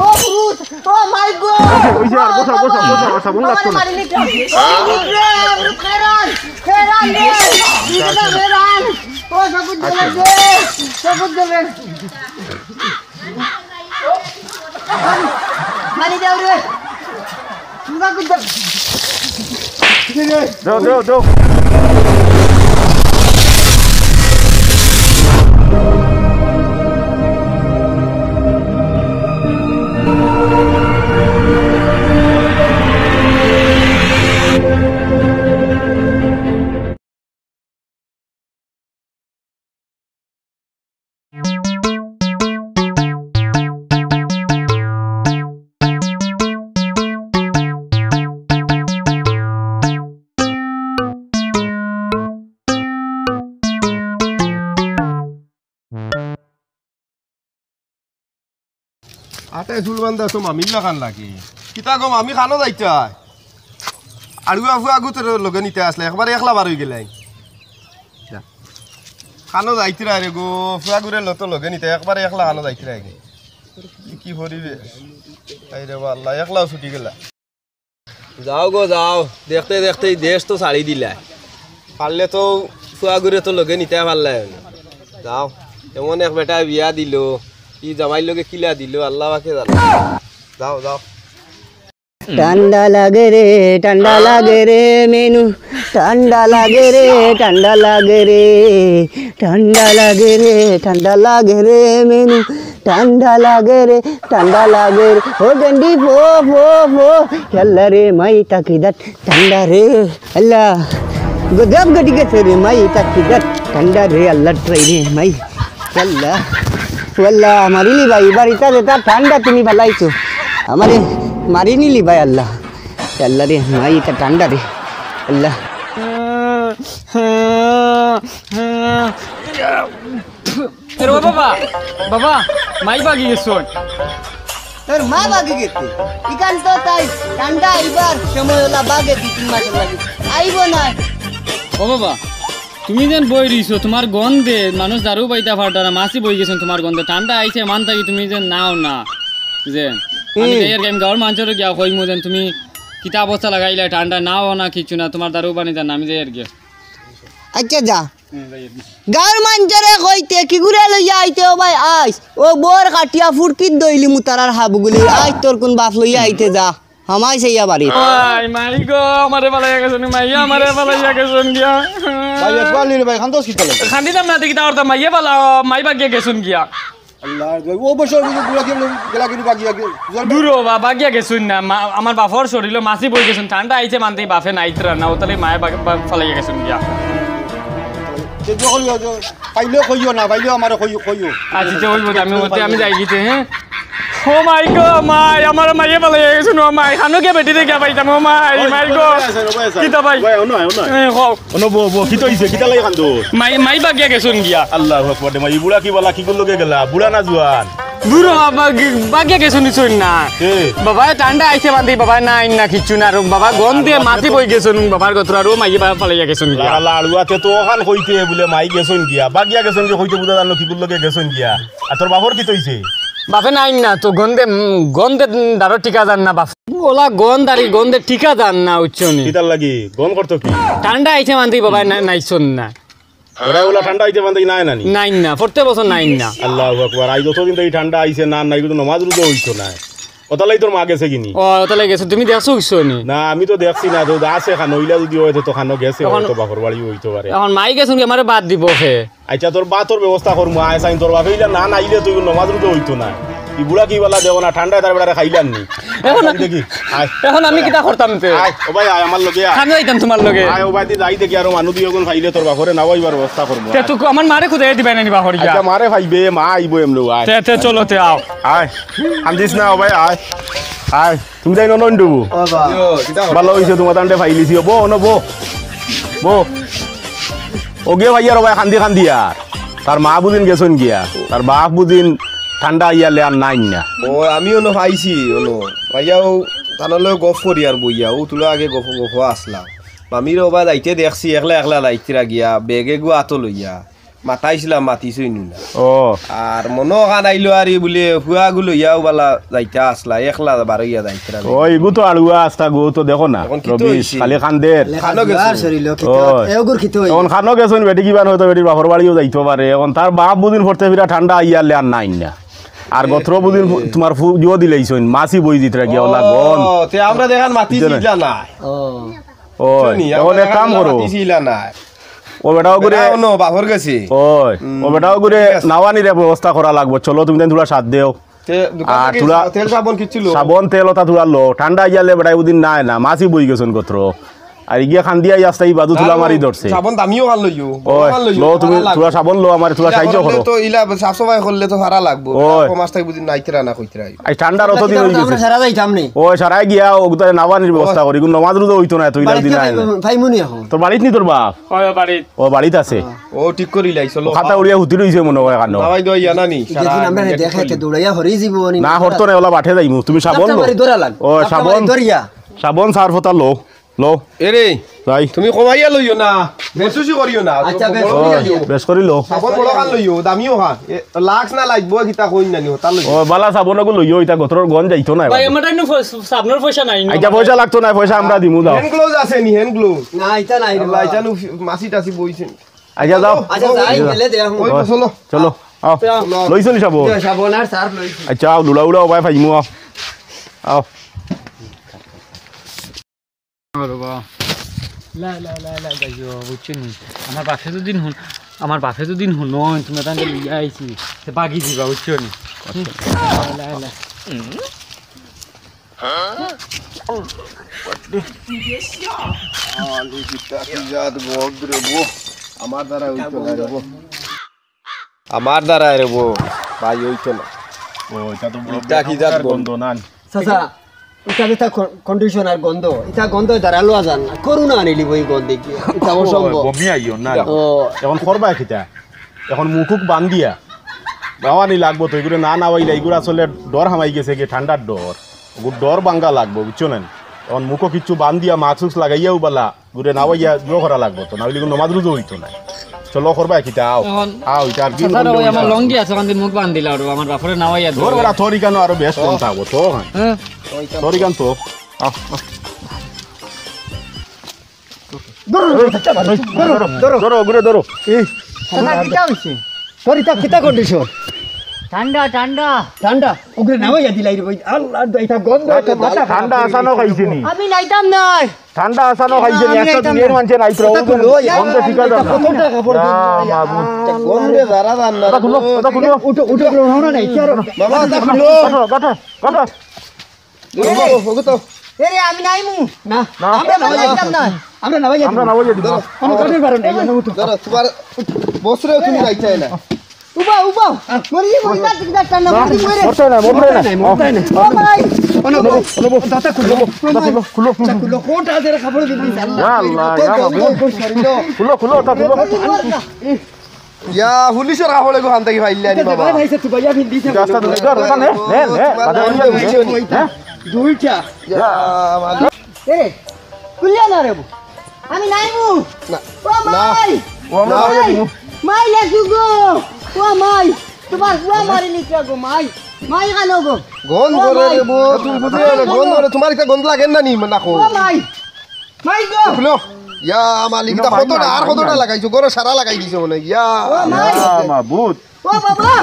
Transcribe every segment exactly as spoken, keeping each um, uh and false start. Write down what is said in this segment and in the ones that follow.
ও ভূত, ও মাই গড। ওই যে আর বসা, বসা, বসা, বসা, মন লাগতো না। মারি নিতে। ও ভূত রে, ভূত ফেরান, ফেরান রে। ভূত রে, ফেরান। ও সবুজ দেবেন রে, সবুজ দেবেন। মারি দাও রে। দাও, দাও, দাও। আটায় চুল বান্ধা তো মামির লাখান লাগে। কিতা গো মামি, খানো যাইতায়? আড়ুয়া ফুয়াগু তোর লগে নিতে আসলে, একবারে একলা বার অই গেলাই। খানো যাইতরায় রে গো, ফুয়াগুরে লো তো লগে নিতে, একবারে একলা খানো যাইতরায় রে। কি পরিবেশ। আরে বা আল্লাহ, একলাও ছুটি গেলা। যাও গো যাও, দেখতে দেখতে ই দেশ তো ছাড়ি দিলায়। পারলে তো ফুয়াগুরে তো লগে নিতায় পারলায় না। যাও, এমন এক বেটায় বিয়া দিলো, ই জামাইর লগে কিলা দিলো, আল্লাহ পাকে জানে। যাও, যাও। ঠান্ডা লাগে রে, ঠান্ডা লাগে রে মেনু, ঠান্ডা লাগে রে, ঠান্ডা লাগে রে, ঠান্ডা লাগে রে, ঠান্ডা লাগে রে মেনু, ঠান্ডা লাগে রে, ঠান্ডা লাগে রে। ও গন্ডি ফো ফো ফো, ইয়াল্লা রে মাই তাকিদাত ঠান্ডা রে। আল্লাহ, গজব ঘটি গেছে রে মাই তাকিদাত ঠান্ডা রে। আল্লাহ ট্রাই রে মাই। আল্লাহ, আল্লাহ, মারিলি ভাই, বাড়িটা যেটা ঠান্ডা তুমি ফালাইছো, আমারে মারি নিলি ভাই। আল্লাহ, আল্লাহ রে মাই, এটা ঠান্ডা রে। আল্লাহ। এরে ও বাবা, বাবা, মাই বাগি গেছইন। তোর মা বাগি গেছে? ইখান তো তাই ঠান্ডা আইবার সময় অইলা, বাগে দুই তিন মাস লাগি আইবো না। ও বাবা, তুমি যেন বই রইছো, তুমার গন্ধে মানুষ দারু পাইতা পারতা না, মাছি বই গেছইন তুমার গন্ধে। ঠান্ডা আইছে মান থাকি তুমি যেন নাও না, যে আমি হুম। যাই আর কি, আমি গাঁওর মানষরে গিয়া কইমু যেন তুমি কিতা অবস্থা লাগাইলা, ঠান্ডা নাও না, কিচ্ছু না, তুমার দারু পানি যার না, আমি যাই আর কি। আচ্ছা, যা। গাঁওর মানষরে কইতে, কিগুরে লইয়া আইতে, ও ভাই, আইস। ও বউর কাটিয়া ফুরকিত দইলি মুতারার হাবুগুলি, আইস তোর কুন বাফ লইয়া আইতে, যা। হামাই সেইয়া বাড়ি। মাই, মাই গো, আমারে ফালাইয়া গেছইন, মাই আমারে ফালাইয়া গেছইন গিয়া। ভাই, একবার নিলে ভাই, খান্দোস কিতা লাগে? খান্দিতাম না, দেখি তাওর তো মাইয়ে ফালা, মাই বাগিয়া গেছইন গিয়া। আল্লাহ, ও বছর বুড়া কি গেলা কিনু বাগিয়া গে-, জল দূর ও বা, বাগিয়া গেছইন না, মা-, আমার বাফর শরীলো মাছি বই গেছইন, ঠান্ডা আইছে মানতেই বাফে নাইতরা না, ওতালে মায়ে বাগ-, বাগ-, ফালাইয়া গেছইন গিয়া। যে যখন ইয়ে, যে পাইলে কইও না, পাইলে আমারে কইও, কইও। আচ্ছা, আচ্ছা, ওই মতে আমি, ওতে আমি যাই গিতে, হ্যাঁ? ও মাই গো, মাই, আমার মাইয়ে ফালাইয়া গেছইন, ও মাই, খানো গিয়া বেটিরে গিয়া পাইতাম, ও মাই, ওই, মাই গো। ওই, ওই, ওই, ওই, কিতা ভাই? ওই, ওই, ওই। এ, কও। অনো বো, বো, কিতা অইছে? কিতা লাগি কান্দো? মাই, মাই বাগিয়া গেছইন গিয়া। আল্লাহু আকবার, দে মাই, ই বুড়া কি বালা, কি করলো গে গেলা? বুড়া না জুয়ান? দূর হ, বাগি-, বাগিয়া গেছইন নিছইন না। এ। বাবা, ঠান্ডা আইছে বান্দি, বাবা, নাই না কিচ্ছু না, আর বাবা, গন্ধে মাছি বই গেছইন, বাবার গতরা, আর ও মাইয়ে বাবা ফালাইয়া গেছইন গিয়া। লা, লা, আড়ুয়াতে তো অখান কইতে বুলে মাই গেছইন গিয়া, বাগিয়া গেছইন গিয়া কইতে বুঝা জানো কি করলো গে গেছইন গিয়া। আর তোর বাফর কিতা অইছে? বাফে নাই না, তো গন্ধে, উম, গন্ধে দারো টিকা যার না বাফ। ওলা গন্ধ আর ই গন্ধে টিকা যার না, উচ্চনি। কিতার লাগি? গন্ধ করতো কি? ঠান্ডা আইছে মানতেই বাবা না-, নাইছইন না। ওরা ওলা ঠান্ডা আইছে মানতেই নাই নানি? নাই না, প্রত্যেক বছর নাই না। আল্লাহু আকবার, আইজ যতদিন থাকি ঠান্ডা আইছে না, নাই কিন্তু নমাজ রোজা অইতো না। ওতালাই তোর মা গেছে গিনি? ও, ওতালাই গেছে, তুমি দেখছো কিচ্ছু নি? না, আমি তো দেখছি না, তো আছে খানো, ইলা যদি অয় তো খানো গেছে, অখন হয়তো বাফর বাড়ি অইতো পারে। অখন মাই গেছইন গি, আমারে বাদ দিবো কে? আচ্ছা, তোর বাতর ব্যবস্থা করমু, আয় সাইন তোর বাফে ইলা না, না আইলে তুই নমাজ রোজা অইতো না। ই বুড়া কি বালা দেও না, ঠান্ডায় তার বেটারে খাইলাম নি। অখন আয় দেখি, আয়। অখন আমি কিতা করতাম তে? আয়, ও ভাই, আয়, আমার লগে আয়। আমি যাইতাম তুমার লগে। আয়, ও ভাই, তুই যাই দেখি, আরো মানুষ দুইজন পাইলে তোর বাফরে নাওয়াইবার ব্যবস্থা করমু, তে আয়। তুই আমার মারে খুদাই দিবায় নানি বাফর গিয়া? আচ্ছা, মারে পাইবে, মা আইবো এমনে, আয়। তে, তে, চলো, তে আও। আয়, কান্দিস না, ও ভাই, আয়। আয়। তুমি তাইন অনো বইবো? ও বা। বালা অইছে, তুমার তানরে পাইলিছি। বো, অনো বো। বো। অগিয়ে ভাইয়ার ও ভাই কান্দি কান্দি আর। তার মা বুঝিন গেছইন গিয়া। তার বাফ বুঝিন ঠান্ডা আইয়ালে আর নাইন না। ও, আমি অনো পাইছি, অনো। ভাইয়া ও তানর লগে গফ করি আর বইয়া। ও তুলা আগে গফ, গফ আসলা। মামিরে ও বা যাইতে দেখছি, একলা একলা যাইতরা গিয়া, ব্যাগ এগু আতো লইয়া। মাতাইছিলাম, মাতিছইন না। ও। আর মনো অখান আইলো আর ই বুলে ফুয়াগু লইয়াও বালা যাইতা আছলা, একলা বারইয়া যাইতরা। ও, ইগু তো আড়ুয়া আস্তা গু তো দেখো না। এখন কিতা রবিশ, অইছে? খালি কান্দের। খানো গেছে। আর শরীলো কিতা? ওই। এগুর কিতা অইছে? এখন খানো গেছইন, বেটি কিবান হয়তো বেটির বাপর বাড়িও যাইতো পারে। এখন তার বাপ বুদিন পড়তে ফিরা ঠান্ডা আইয়ালে আর নাই না। আর গতরো বুদিন ফু-, তোমার ফু-, জুয়ো দিলাইছইন, মাছি বই দিতরা গিয়া ওলা গন। ও, তে আমরা দেখান মাতিছিলা না। ও। ওই, বুঝছো নি? এখন আমরা এক কাম করো। মাতিছিলা না। ও বেটা ওগুরে বেটা অনো বাপর গেছে। ওই, হুম, ও বেটা ওগুরে ঠিক আছে। নাওয়ানির এক ব্যবস্থা করা লাগবো। চলো, তুমি তাইন থুড়া সাথ দেও। তে দোকান আর থাকি থুড়া তেল সাবন কিচ্ছু লো। সাবন তেল ওটা থুড়া লো। ঠান্ডা আইয়ালে বেটা ওদিন নাই না, মাছি বই গেছইন গতরো। আর ইগিয়ে খান্দিয়া আস্তা ই বাদু থুলা মারি ধরছে। সাবন দামিও খান লইও, ওই, খান লইও, লো তুমি ভাড়া লাগবো। থুড়া সাবন লো, আমারে থুড়া ইলা সাহায্য করলে করো। তো ইলা সাফ সাফাই করলে তো ভাড়া লাগবো। ওই। কমাস থাকি বুদিন নাইতরা না কইতরা। আই ঠান্ডার অত দিন অই গেছে। আমরা সারা যাইতাম নি। ও সারাই গিয়া ও গুতারে নাওয়ানির ব্যবস্থা করি। কোন নমাজ রোজা অইতো না, তুই বাড়িত দিন নাই না। পাইমুনি এখন। তোর বাড়িত নি তোর বাপ? ওই বাড়িত। ও বাড়িত আছে। ও ঠিক করি লাইছো, লো। খাতা উড়িয়া হুতি রইছে মনে হয় কানো। নাওয়াই দো ইয়া না নি। যেদিন আমরা দেখাইতে দৌড়াইয়া হরি জীবন। না, হরতো না, ওলা বাটে যাইমু। তুমি সাবন লো। ধরা লাগ। ও সাবন। ধরিয়া। সাবন সার ফতা লো। লো। এরে, যাই। তুমি কমাইয়া লইও না, বেশি করিও না। আচ্ছা, বেশ করিয়া লইও। বেশ করি লো। সাবন বড় খান লইও, দামিও খান। এ, লাক্স না লাগবো, কিতা কইন না নি, ওটা লইও। ও, বালা সাবন ওগু লইও, ইটা গতরর গন যাইতো না। ভাই, আমার তাইন ফ-, সাবনর পয়সা নাই। আচ্ছা, পয়সা লাগতো না, পয়সা আমরা দিমু, যাও। হ্যান্ড গ্লোভস আছে নি, হ্যান্ড গ্লোভস? না, ইটা নাই রে ভাই। ইটা নু মাছি টাছি বইছে। আচ্ছা, যাও। আচ্ছা, যাই, গেলে দে এখন। ওই তো, চলো। চলো, আও। চলো। লইছো নি সাবন? সাবন আর সার্ফ লইছি। আচ্ছা, আও, লুলা উলা, ও ভাই, ফাইমু, আও। আও। ও বাবা। লা, লা, লা, লা, যাইও, বুঝছো নি? আমার বাপে যদি হুন-, আমার বাপে যদি হুনইন, তুমি তাহলে লইয়া আইছি, তে বাগি দিবা, বুঝছো নি? লা, লা, লা। আলি কিতা কি জাত গন্ধ রে বো, আমার দ্বারা অইতো না রে বো। আমার দ্বারা রে বো, ভাই, অইতো না। ও, ইটা তো বড় ইটা কি জাত গন্ধ? গন্ধ না? চাচা, ইটা যেটা ক-, কন্ডিশনার গন্ধ, ইটা গন্ধ দ্বারা লওয়া যায় না। করোনা আনিলি বই গন্ধে কি? ইটা ও, অসম্ভব। বমি আইও না। ও। এখন করবা কিতা? এখন মুখুক বান্ধিয়া নাওয়ানি লাগবো তো, ইগুরে না নাওয়াইলে ইগুর আসলে ডর হামাই গেছে গি, ঠান্ডার ডর। ওগুর ডর ভাঙ্গা লাগবো, বুঝছো না? এখন মুখো কিচ্ছু বান্ধিয়া মাস্ক উস্ক লাগাইয়াও বালা। গুরে না ভাইয়া, জো করা লাগবো তো, না অইলে কিন্তু নমাজ রুজু অইতো না। চলো, করবা কিতা, আও। এখন আও, ইটা আর কি চাচা, ওই আমার লুঙ্গি আছে, ওখান দিয়ে মুখ বান্ধিলা, ওর আমার বাপরে না ভাইয়া ধর ধরে। বেটা, তোর ইখানো আরো বেশ কম থাকবো, তো হ্যাঁ। হ্যাঁ। তোর ইখান তো, আও, আও। ধরো, ধরো, ধরো, ধরো, ধরো, ধরো, গুরে ধরো। এই, চাচা, কিতা হইছে? তোর ইটা কিতা কন্ডিশন? ঠান্ডা, ঠান্ডা। ঠান্ডা? ওগুরে না ভাইয়া দিলাই রে ভাই। আল্লাহ, ইটা গন্ধ, ইটা মাথা খারাপ ঠান্ডা করে আসানো দিছে। খাইছে নি? আমি নাইতাম নায়। ঠান্ডা আসানো খাইছে নি? আমি একটা আইতাম দুনিয়ার না। মানষে নাই, ওটা তো লই, লই, বন্ধ এটা ঠিক আছে। কতটা কাপড় আ, মাবুদ। গন্ধে যারা রান্না ওটা খুলো, ওটা খুলো। উঠো, উঠো, উঠো, উঠো, না, কি আর বাবা, ওটা খুলো। কাটো, কাটো, কাটো। ওগো, ওগো তো। এ রে, আমি নাইমু। না, না। আমরা না ভাই যাইতাম না। আমরা না ভাই যাইতাম। আমরা না ভাই যাইতাম। কোনো কাঠের বারো নাই, না উঠো। ধরো, তোমার বসরে তুমি যাইতে না। উবা, উবা। মরি, মরি, কাট, কাট, কাট, না, মরি, মরি। মরতে না, মরতে না। মরতে না। ও ভাই। দাতা খুলো, দাতা খুলো, খুলো, খুলো। আচ্ছা, খুলো, কোনটা আছে রে, কাপড় দিবি? ইয়া আল্লাহ, ইয়া মাবুদ। খুলো, খুলো, দাতা খুলো। ইয়া, পুলিশর কাপড় এগু হান থাকি পাইলে আনি বাবা। ভাই, ভাই, সে তুবাইয়া ভিন দিছে। রাস্তা ধরে ধর, ওখানে, নে, নে, বাজার করিয়া দিছে। হ্যাঁ? দুইটা। ইয়া, আমার এ, খুলিয়া না রে বউ। আমি নাইমু। না। ও না। মাই। ও মাই। মাই, মাই লেসু গো। ও মাই। তোমার ও মারি নিচে গো মাই। মাই কানো গো। গন্ধ ও করে মাই। রে বউ, তুমি বুঝে না, গন্ধ করে। তোমার ইটা গন্ধ লাগে না নি, না কো। ও মাই। মাই গো। খুলো। ইয়া, মালিক, ইটা কতটা, আর কতটা লাগাইছো? গরো সারা লাগাই দিছো মনে হয়। ইয়া। ও মাই। ইয়া, মাবুদ। ও বাবা।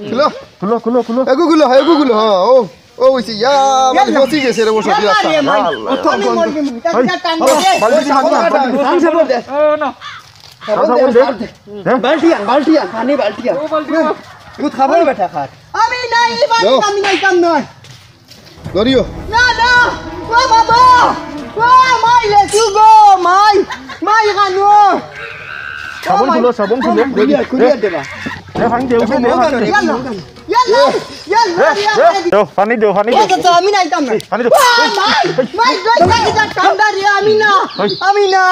খুলো। খুলো, খুলো, খুলো। এগু খুলো, এগু খুলো, হ্যাঁ, ও, ও হইছে, ইয়া, মানে ইয়াল্লা। ফসি গেছে রে, ও সব ইয়াল্লা রাস্তা। রে, মাই। ইয়াল্লা। আমি মরি গেছি। ইটা এই, কিতা টান ও, দে? বালতি দি, বালতি দি, বালতি দি। টান সাবন দে। ও, না। সাবন দে, সাবন দে। সাবন দে। হ্যাঁ? বালতি আন, বালতি আন, পানি বালতি আন। ও, বালতি আন। এগু খাবার বেটা খার। আমি নাই, এই বাড়ি ও। আমি নাইতাম নায়। ধরিও। না, না। ও বাবা। ও মাই লেসু গো, মাই। মাই কানো। সাবন খুলো, সাবন খুলো। খুলিয়া, খুলিয়া দেবা। এ, পানি দেও, পানি দেও, পানি দেও। ইয়াল্লা, ইয়াল্লা, ইয়াল্লা, ইয়াল্লা। দেও, পানি দেও, পানি দেও। ও চাচা, আমি নাইতাম না। পানি দেও। ও মাই, মাই, দই খাই যা ঠান্ডা রে, আমি না, ওই। আমি না,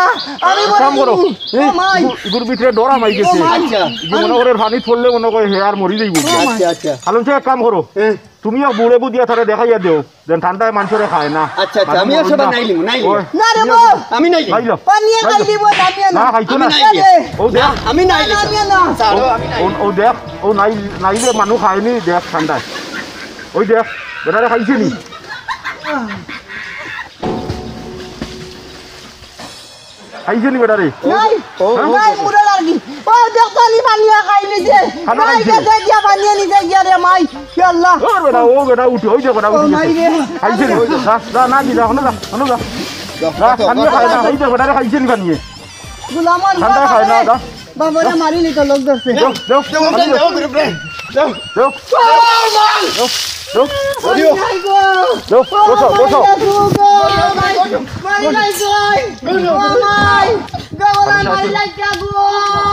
আমি মরে কাম করো। যাইমু। ও মাই। ইগুর, ইগুর ভিতরে ডর হামাই গেছে। ও মাই। ইগু মনে করে পানিত পড়লে মনে করে হে আর মরি যাইবো। ও মাই। আচ্ছা, আচ্ছা। আলম সাহেব, এক কাম করো। হ্যাঁ। তুমি এক বুড়ে বুদিয়া তারে দেখাইয়া দেও, যেন ঠান্ডায় মানষরে খায় না। আচ্ছা, আচ্ছা, আমি আর সেবা নাইলিমু, নাইলিমু। ওই, না রে বা। আমি নাইলিমু। নাইলো। পানিয়ে নাইলো। খাইলিমু, পানিয়ে না। না, খাইতো আমি না। নাইলিমু। ও দেখ। না, আমি নাইলিমু। পানিয়ে না। ছাড়ো, আমি নাইলিমু। ও, ও দেখ, ও নাই, নাইলে মানুষ খায়নি, দেখ ঠান্ডায়। ওই দেখ, বেটারে খাইছে নি? খাইছে নি বেটারে? নাই, ও, ও, নাই, ও। মুড়ে লাগি। ও, দেখ, পানি, পানিয়ে খাই নিছে। খানা নাই, খাইছে। গেছে গিয়া, পানিয়ে নিছে গিয়া রে, মাই। ইয়া আল্লাহ। ও বেটা, ও বেটা, উঠি, ওই যে বেটা, ও, উঠি গেছে। মাই রে। খাইছে নি? যা, যা, না, যা, হনো যা, হনো যা। যা, যা, যা, পানিয়ে যা, খায় না, যা। ওই যে বেটারে খাইছে নি পানিয়ে? গুলামর ঠান্ডায় খায় না, বাবা রে। যা। বাবা রে, মারি নিতো লোক ধরছে। যাও, যাও, যাও, পানিয়ে যাও। যাও, যাও। যাও। ও, মাই। যাও, যাও। মারি নাই গো। যাও, ও, বসো, মারি বসো। নাই গো, গো, মারি, মারি নাই গো। ও, মাই। গো, ওরা মারি নাই গো।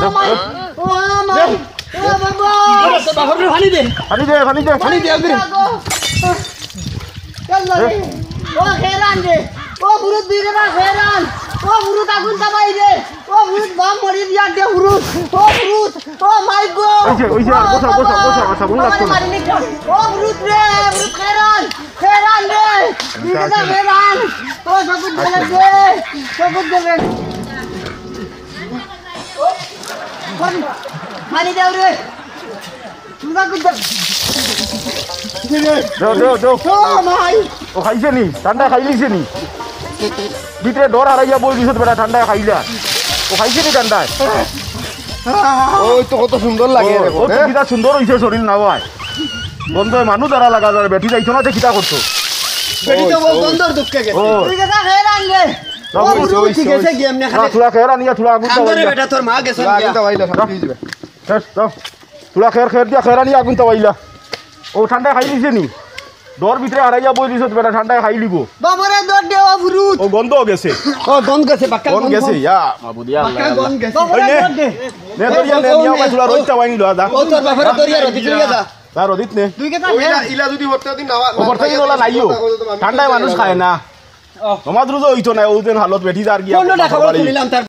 যাও, মাই। যাও। ও, মাই। ও, বাবা। আরে, তো বাপরে পানি দে। পানি দে, পানি দে। পানি দে, আগে। গো। ইয়াল্লা রে। ও, খেরান রে। ও, বুরুত দুই রে বা খেরান। ও, বুরুত আগুন তাবাই রে। ও, বুরুত বাপ মরি দিয়ার দে, বুরুত। ও, বুরুত। ও, মাই গো। ওই যে, ওই যে, আর বসো, বসো, বসো, বসো, মনে লাগতো না। ও, বুরুত রে, বুরুত খেরান। খেরান রে। দুই রে বা খেরান। ও, চকুত গেলে দে। চকুত গেলে। পানি, পানি দাও রে। তুই না করতে। দেও, দেও, দেও। ও মাই। ও খাইছে নি? ঠান্ডায় খাইলিছে নি? ভিতরে ডর হারাইয়া বই দিছত বেটা, ঠান্ডায় খাইলা। ও খাইছে নি ঠান্ডায়? ওই তো কত সুন্দর লাগে ও, রে, ও তো হ্যাঁ? কিতা সুন্দর হইছে শরীর না ভাই। গন্ধে মানুষ যারা লাগা যার বেটি যাইতো না, যে কিতা করতো? বেটি তো ও, বউ ও। গন্ধর দুঃখে গেছে। ও। তুই কথা খেয়ে আন রে। যাও, ও, ওই, বুড়ো ওই, উঠি গেছে ওই। গিয়ে এমনি না, খালি। থুড়া খেয়ে আনিয়া, থুড়া আগুন খান্দরে দাবাইলা। বেটা তোর মা গেছে গিয়া। আগুন দাবাইলা, শান্তি হয়ে যাবে। শেষ, যাও। থুড়া খেয়ে, খেয়ে দিয়া খেয়ে আনিয়া আগুন দাবাইলা। ও ঠান্ডায় খাই দিছে নি? ডর ভিতরে হারাইয়া বই দিছত বেটা, ঠান্ডায় খাই লিব। বাবারে, ডর দে, ও ভুরুত। ও গন্ধ গেছে। ও গন্ধ গেছে, পাক্কা গন্ধ গন্ধ। গেছে, ইয়া মাবুদ, ইয়া পাক্কা আল্লাহ, ইয়া গন্ধ আল্লাহ। গেছে। ওই নে। ডর দে। নে, ধরিয়া নে, ও নিয়া নে। ভাই, থুড়া রইতা ওয়াইন লওয়া যা। ও তোর বাপরে ধরিয়া রইতে নিয়া যা। যা, রইত নে। তুই কে তার ওই হেরা? ইলা, ইলা যদি হরতে দিন না, ও করতে দিন ওলা নাইও। ঠান্ডায় মানুষ খায় না। ও। নমাজ রোজা হইতো না, ও দিন হালত বেটি যার গিয়া পনেরো টাকা বাড়ি। করে নিলাম তার